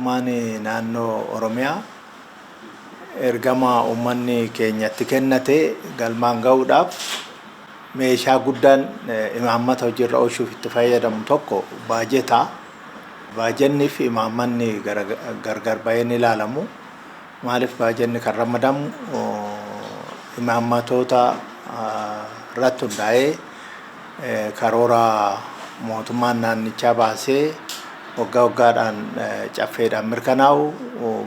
Mootummaan naannoo Oromiyaa ergama uummanni keenyatti kennate galmaan ga'uudhaaf meeshaa guddaan imaammata hojiirra oolchuuf itti fayyadamu tokko baajetaa. Baajenni fi imaammanni gargar bahee ni ilaalamu. Maaliif baajenni kan ramadamu imaammatoota irratti hundaa'ee karoora mootummaan naannichaa baasee waggaa waggaadhaan caffeedhaan mirkanaa'u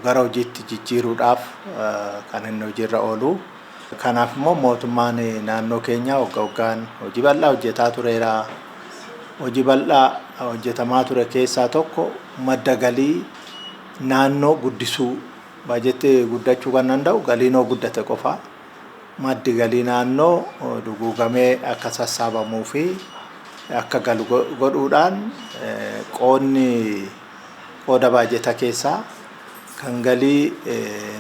gara hojiitti jijjiiruudhaaf kan inni hojiirra oolu. Kanaaf immoo mootummaan naannoo keenyaa waggaa waggaan hojii bal'aa hojjetaa tureera. Hojii bal'aa hojjetamaa ture keessaa tokko madda galii naannoo guddisuu. Baajetti guddachuu kan danda'u galiin hoo guddate qofa. Maddi galii naannoo duguugamee akka sassaabamuu fi akka galu godhuudhaan qoodni qooda baajeta keessaa kan galii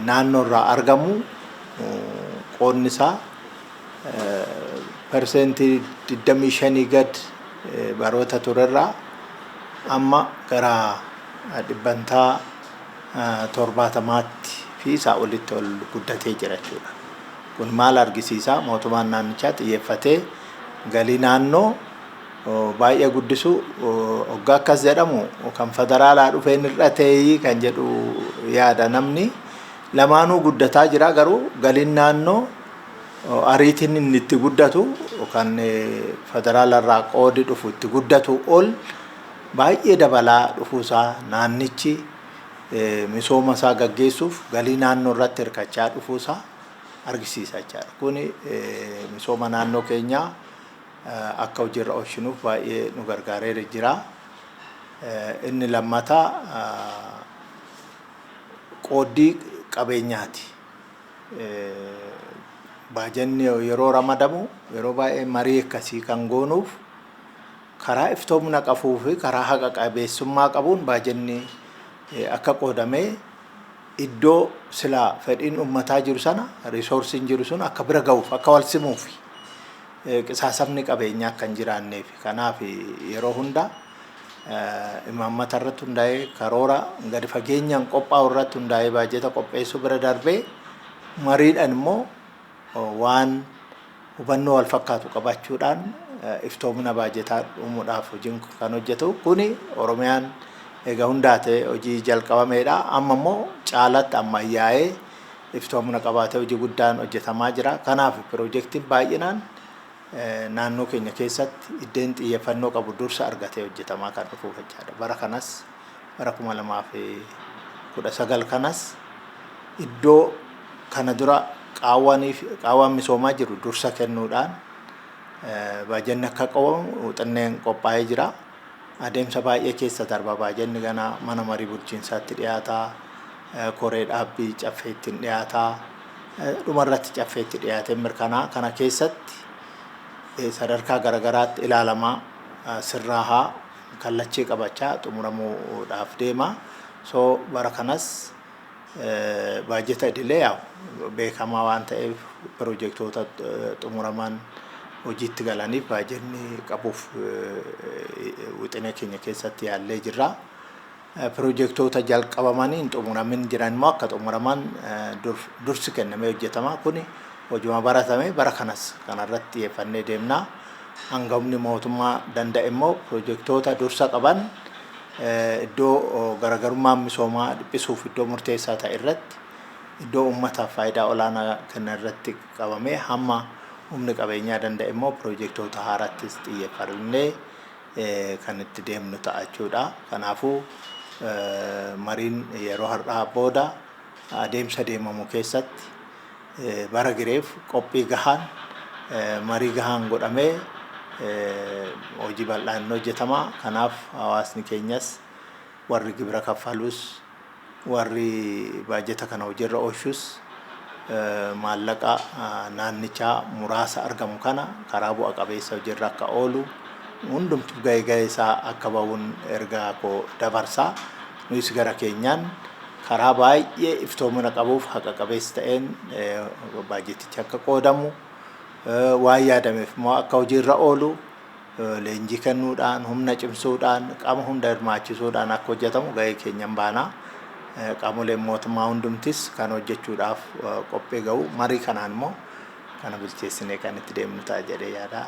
naannoo irraa argamu qoodni isaa 25% gad baroota turerraa amma gara 70%tti fi isaa olitti ol guddatee jira jechuudha. Kun maal argisiisa? Mootummaan naannichaa xiyyeeffatee galii naannoo baay'ee guddisuu. Hoggaa akkas jedhamu kan federaalaa dhufeen hir'atee kan jedhu yaada namni. Lamaanuu guddataa jira, garuu galiin naannoo ariitiin inni itti guddatu kan federaalarraa qoodi dhufu itti guddatu ol baay'ee dabalaa dhufuusaa, naannichi misooma isaa gaggeessuuf galii naannoo irratti hirkachaa dhufuusaa argisiisa jechaadha. Kuni misooma naannoo keenyaa akka hojiirra oolchinuuf baay'ee nu gargaareera jira. Inni lammataa qooddii qabeenyaati. Baajanni yeroo ramadamu yeroo baay'ee marii akkasii kan goonuuf karaa iftoomina qabuu fi karaa haqa qabeessummaa qabuun baajanni akka qoodamee iddoo silaa fedhiin uummataa jiru sana, resourceiin jiru sun akka bira ga'uuf, akka wal simuuf, qisaasamni qabeenyaa akka hin jiraanneef. Kanaaf yeroo hunda imaammata irratti hundaa'ee, karoora gadi fageenyaan qophaa'u irratti hundaa'ee baajeta qopheessuu bira darbee mariidhaan immoo waan hubannoo wal fakkaatu qabaachuudhaan iftoomina baajetaa uumuudhaaf hojiin kan hojjetu. Kuni Oromiyaan egaa hundaate hojii jalqabameedha. Amma immoo caalatti ammayyaa'ee iftoomina qabaatee hojii guddaan hojjetamaa jira. Kanaaf piroojeektiin baay'inaan naannoo keenya keessatti iddeen xiyyeeffannoo qabu dursa argatee hojjetamaa kan dhufuuf jechaadha. Bara kanas, bara 2019 kanas, iddoo kana dura qaawwaan misoomaa jiru dursa kennuudhaan baajanni akka qabamu xinneen qophaa'ee jira. Adeemsa baay'ee keessa darba baajanni, gana mana marii bulchiinsaatti dhiyaataa, koree dhaabbii caffeettiin dhiyaataa, dhumarratti caffeetti dhiyaatee mirkanaa. Kana keessatti sadarkaa garagaraatti ilaalamaa, sirraahaa, kallachii qabachaa xumuramuudhaaf deema. So bara kanas baajeta idilee yaa'u beekamaa waan ta'eef piroojeektoota xumuraman hojiitti galaniif baajenni qabuuf wixinee keenya keessatti yaallee jirra. Piroojeektoota jalqabamanii hin xumuramin jiran immoo akka xumuraman dursi kennamee hojjetama. Kuni hojuma baratame, bara kanas kanarratti xiyyeeffannee deemna. Hanga humni mootummaa danda'e immoo piroojeektoota dursa qaban iddoo garaagarummaan misoomaa dhiphisuuf iddoo murteessaa ta'e irratti, iddoo uummataaf faayidaa olaanaa kennan irratti qabamee, hamma humni qabeenyaa danda'e immoo piroojeektoota haarattis xiyyeeffannee kan itti deemnu ta'a jechuudha. Kanaafuu mariin yeroo har'aa booda adeemsa deemamu keessatti bara gireef qophii gahaan, marii gahaan godhamee hojii bal'aan hin hojjetama. Kanaaf hawaasni keenyas, warri gibira kaffalus, warri baajeta kana hojiirra oolchus, maallaqa naannichaa muraasa argamu kana karaa bu'a qabeessa hojiirra akka oolu hundumtuu gahee gahee isaa akka bahuun ergaa koo dabarsaa. Nuyis gara keenyaan karaa baay'ee iftoomina qabuuf haqa qabeessa ta'een baajetichi akka qoodamu, waan yaadameef immoo akka hojiirra oolu leenjii kennuudhaan, humna cimsuudhaan, qaama hunda hirmaachisuudhaan akka hojjetamu gahee keenyan baanaa. Qaamoleen mootummaa hundumtis kan hojjechuudhaaf qophii ga'u. Marii kanaan immoo kana bilcheessinee kan itti deemnu ta'a jedhee yaada.